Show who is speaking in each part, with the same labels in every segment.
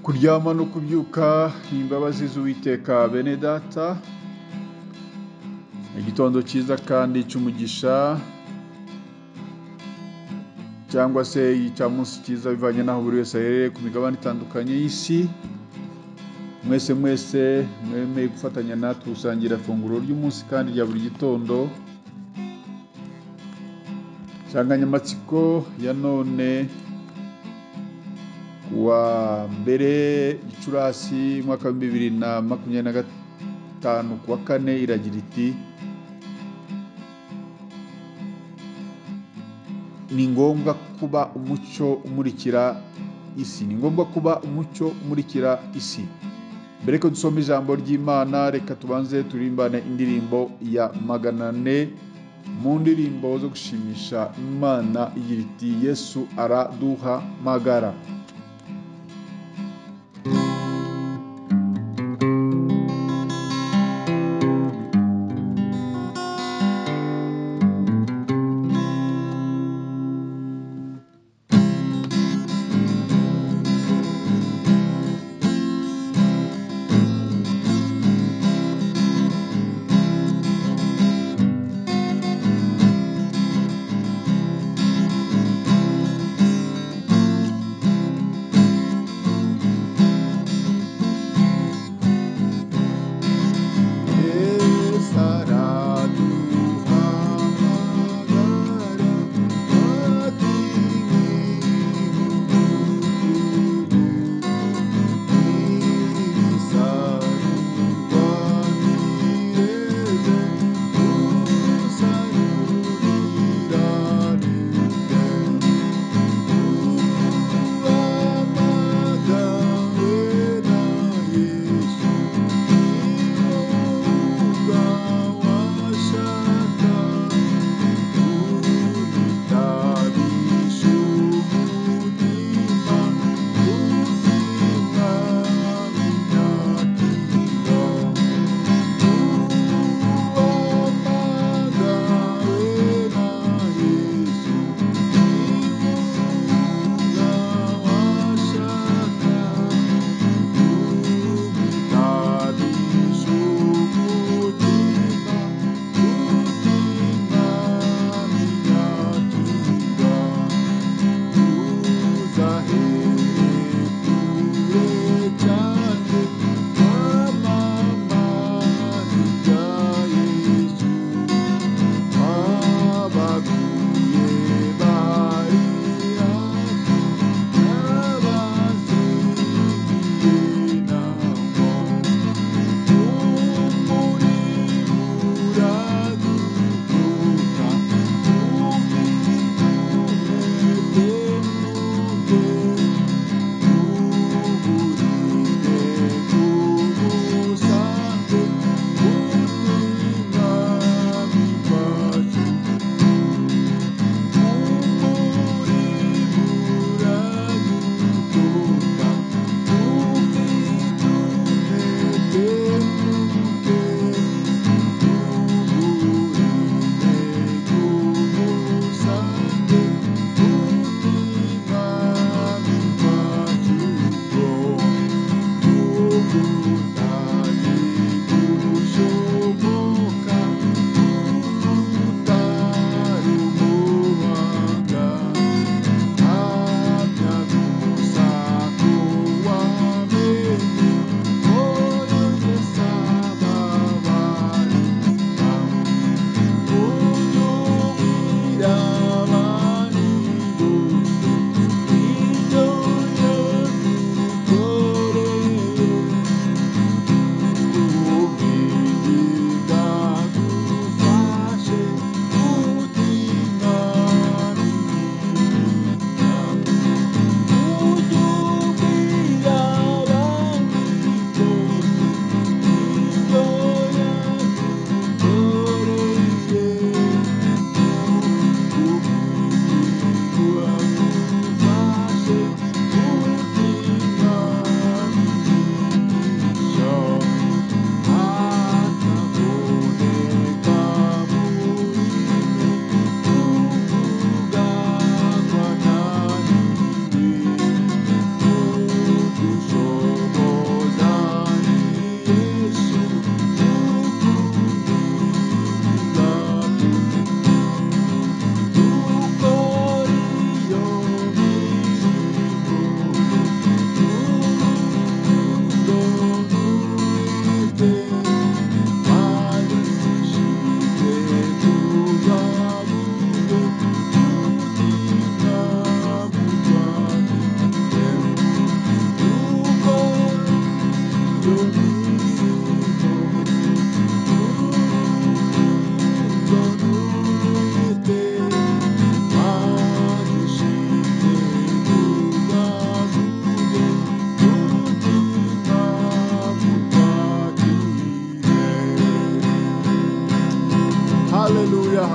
Speaker 1: Kuryama no kubyuka ni imbabazi z'Uwiteka. Bene data, igitondo cyiza kandi cy'umugisha, cyangwa se igicamunsi cyiza bivanye n'aho buri wese aherereye ku migabane itandukanye y'isi. Mwese mwese mwemeye gufatanya natwe gusangira ifunguro ry'umunsi kandi rya buri gitondo. Insanganyamatsiko ya none kuwa mbere Gicurasi umwaka wa 2025 kuwa kane iragira iti: ni ngombwa kuba umucyo umurikira isi. Ni ngombwa kuba umucyo umurikira isi. Mbere ko dusoma ijambo ry'Imana, reka tubanze turimbane indirimbo ya 400 mu ndirimbo zo gushimisha Imana igira iti: Yesu araduhamagara.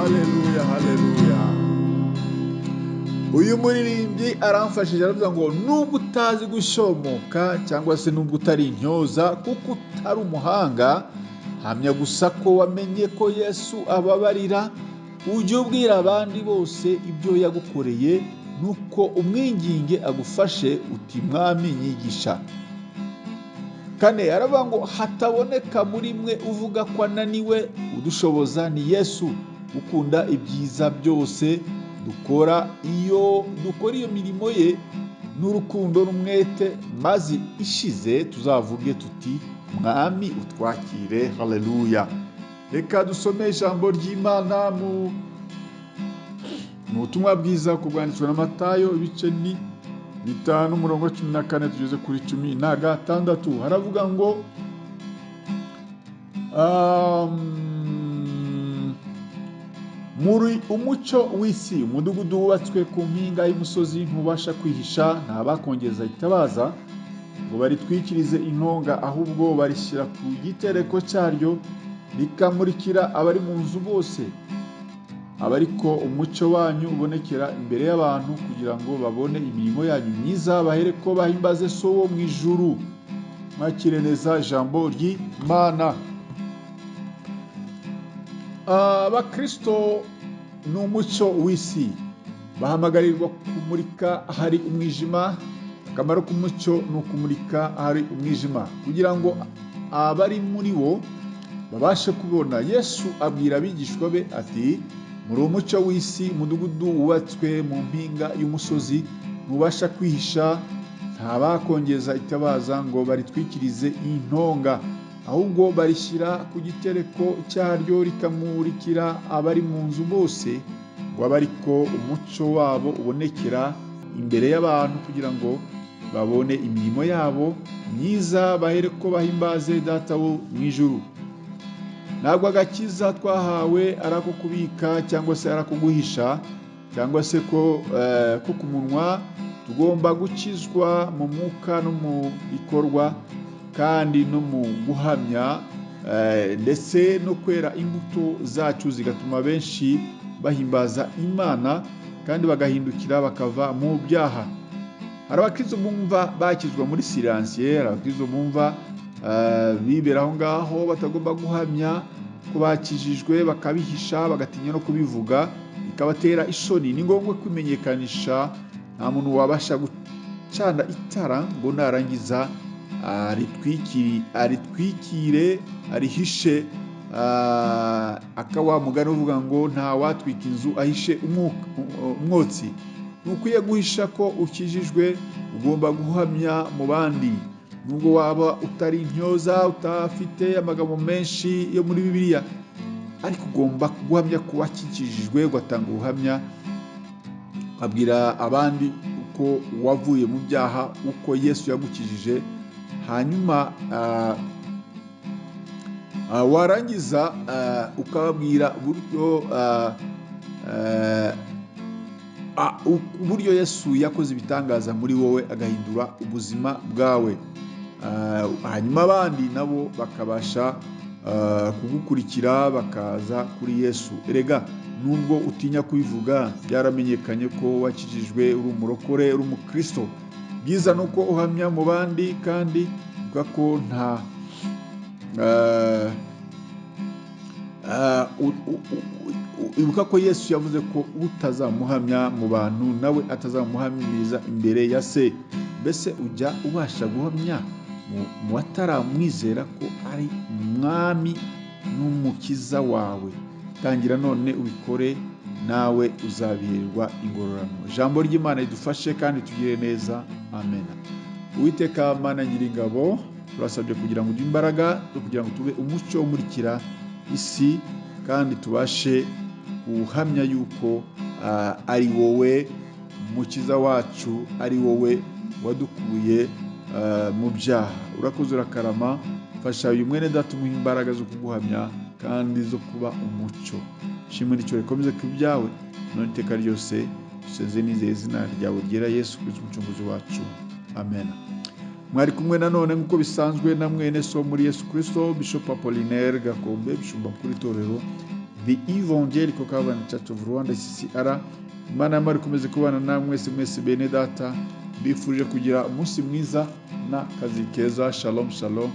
Speaker 1: Haleluya, haleluya. Uyu muririmbyi aramfashije, aravuga ngo nubwo utazi gushomoka cyangwa se nubwo utari intyoza kuko utari umuhanga, hamya gusa ko wamenye ko Yesu ababarira. Ujye ubwira abandi bose ibyo yagukoreye, nuko umwinginge agufashe uti mwami nyigisha. 4, aravuga ngo hataboneka muri mwe uvuga ko ananiwe, udushoboza ni Yesu ukunda ibyiza byose dukora. Iyo dukora iyo mirimo ye n'urukundo n'umwete, maze ishize tuzavuge tuti mwami utwakire. Haleluya. Reka dusome ijambo ry'Imana mu butumwa bwiza ku bwanditswe na Matayo, ibice ni 5 umurongo 14 tugeze kuri 16. Haravuga ngo muri umucyo w'isi, umudugudu wubatswe ku mpinga y'umusozi ntubasha kwihisha, nta bakongeza itabaza ngo baritwikirize intonga, ahubwo barishyira ku gitereko cyaryo rikamurikira abari mu nzu bose. Abariko umucyo wanyu ubonekera imbere y'abantu, kugira ngo babone imirimo yanyu myiza, bahereko bahimbaze So wo mu ijuru. Mwakire neza ijambo ry'Imana. Abakristo ni umucyo w'isi, bahamagarirwa kumurika ahari umwijima. Akamaro k'umucyo ni ukumurika ahari umwijima, kugira ngo abari muri wo babashe kubona. Yesu abwira abigishwa be ati muri umucyo w'isi, umudugudu wubatswe mu mpinga y'umusozi ntubasha kwihisha, nta bakongeza itabaza ngo baritwikirize intonga, ahubwo barishyira ku gitereko cyaryo rikamurikira abari mu nzu bose, ngo abe ariko umucyo wabo ubonekera imbere y'abantu, kugira ngo babone imirimo yabo myiza, bahereko bahimbaze Data wo mu ijuru. Ntabwo agakiza twahawe ari ako kubika cyangwa se ari ako guhisha cyangwa se ko ku munwa. Tugomba gukizwa mu mwuka no mu bikorwa kandi no mu guhamya, ndetse no kwera imbuto zacu zigatuma benshi bahimbaza Imana kandi bagahindukira bakava mu byaha. Hari abakristo bumva bakizwa muri silencieux, hari abakristo bumva bibera aho ngaho batagomba guhamya ko bakijijwe, bakabihisha, bagatinya no kubivuga, bikabatera isoni. Ni ngombwa kwimenyekanisha. Nta muntu wabasha gucana itara ngo narangiza aritwikire arihishe. Akawa mugani uvuga ngo nta watwika inzu ahishe umwotsi. Ntukwiye guhisha ko ukijijwe, ugomba guhamya mu bandi. Nubwo waba utari intyoza, utafite amagambo menshi yo muri Bibiliya, ariko ugomba guhamya ko wakijijwe, ugatanga ubuhamya, ukabwira abandi uko wavuye mu byaha, uko Yesu yagukijije. Hanyuma warangiza ukababwira uburyo Yesu yakoze ibitangaza muri wowe, agahindura ubuzima bwawe. Hanyuma abandi nabo bakabasha kugukurikira, bakaza kuri Yesu. Erega nubwo utinya kubivuga, byaramenyekanye ko wakijijwe, uri umurokore, uri umukristo. Byiza nuko uhamya mu bandi, kandi uvuga ko nta ibuka ko Yesu yavuze ko utazamuhamya mu bantu nawe atazamuhamiriza imbere ya se. Mbese ujya ubasha guhamya mu bataramwizera ko ari umwami n'umukiza wawe? Tangira none ubikore, nawe uzabiherwa ingororano. Ijambo ry'Imana ridufashe kandi tugire neza. Amen. Uwiteka Mana Nyiringabo, turasabye kugira ngo uduhe imbaraga zo kugira ngo tube umucyo umurikira isi, kandi tubashe guhamya yuko ari wowe mukiza wacu, ari wowe wadukuye mu byaha. Urakoze, urakarama. Fasha uyu mwene data, umuhe imbaraga zo kuguhamya kandi zo kuba umucyo. Shimwe n'icyo rikomeze ku byawe none iteka ryose. Dusenze nizeye izina ryawe ryera, Yesu Kristo umucunguzi wacu. Amen. Mwari kumwe nanone nk'uko bisanzwe na mwene so muri Yesu Kristo, Bishop Apollinaire Gakombe, bishumba mukuru itorero The Evangelical Covenant Church of Rwanda, CCR. Imana y'amahoro ikomeze kubana namwe mwese mwese, bene data. Mbifurije kugira umunsi mwiza n'akazi keza. Shalom, shalom,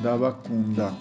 Speaker 1: ndabakunda.